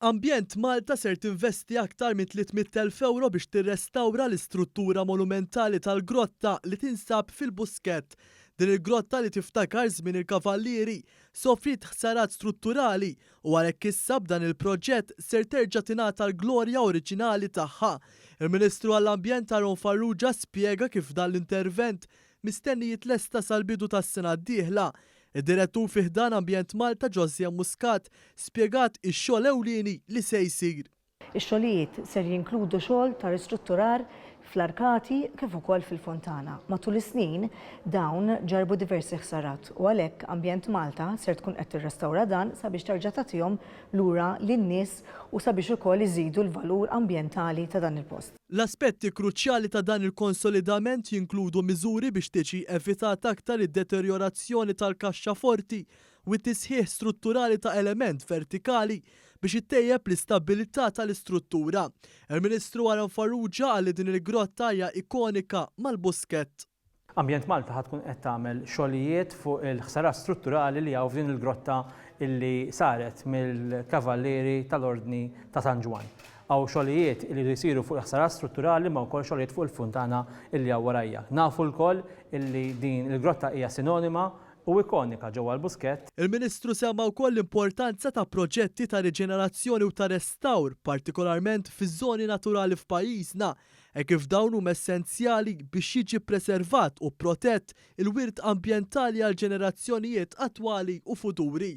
Ambjent Malta ser tinvesti aktar minn 300,000 ewro biex tirrestawra l-istruttura monumentali tal-grotta li tinsab fil-Buskett. Din il-grotta li tiftakar żmien il-Kavallieri sofriet ħsarat strutturali u għalhekk issa b'dan il-proġett ser terġa' tingħata l-glorja oriġinali tagħha. Il-Ministru għall-Ambjent Aaron Farrugia spjega kif dan l-intervent mistenni jitlesta sal-bidu tas-sena d-dieħla. Id-Direttur fi ħdan Ambjent Malta Josianne Muscat spjegat ix-xogħol ewlieni li se jsir. Ix-xogħlijiet ser jinkludu xogħol ta' ristrutturar fl-arkati kif ukoll fil-fontana. Matul is-snin dawn ġarrbu diversi ħsarat u għalhekk Ambjent Malta ser tkun qed tirrestawra dan sabiex terġa' tagħtihom lura lin-nies u sabiex ukoll iżidu l-valur ambjentali ta' dan il-post. L-aspetti kruċjali ta' dan il-konsolidament jinkludu miżuri biex tiġi evitata aktar id-deterjorazzjoni tal-kaxxaforti u t-tisħiħ strutturali ta' element vertikali biex ittejjeb l-istabbilità tal-istruttura. Il-Ministru Aaron Farrugia qal li din il-grotta hija ikonika mal-Buskett. Ambjent Malta ħa tkun qed tagħmel xogħlijiet fuq il-ħsarat strutturali li hawn f'din il-grotta illi saret mill-Kavallieri tal-Ordni ta' San Ġwann. Hawn xogħlijiet illi jridu jsiru fuq il-ħsarat strutturali imma wkoll xogħlijiet fuq il-funtana illi hawn warajja. Nafu lkoll illi din il-grotta hija sinonima u ikonika ġewwa l-Buskett. Il-Ministru semma wkoll l-importanza ta' proġetti ta' riġenerazzjoni u ta' restawr, partikolarment fiż-żoni naturali f'pajjiżna, hekk kif dawn huma essenzjali biex jiġi ppreservat u protett il-wirt ambjentali għall-ġenerazzjonijiet attwali u futuri.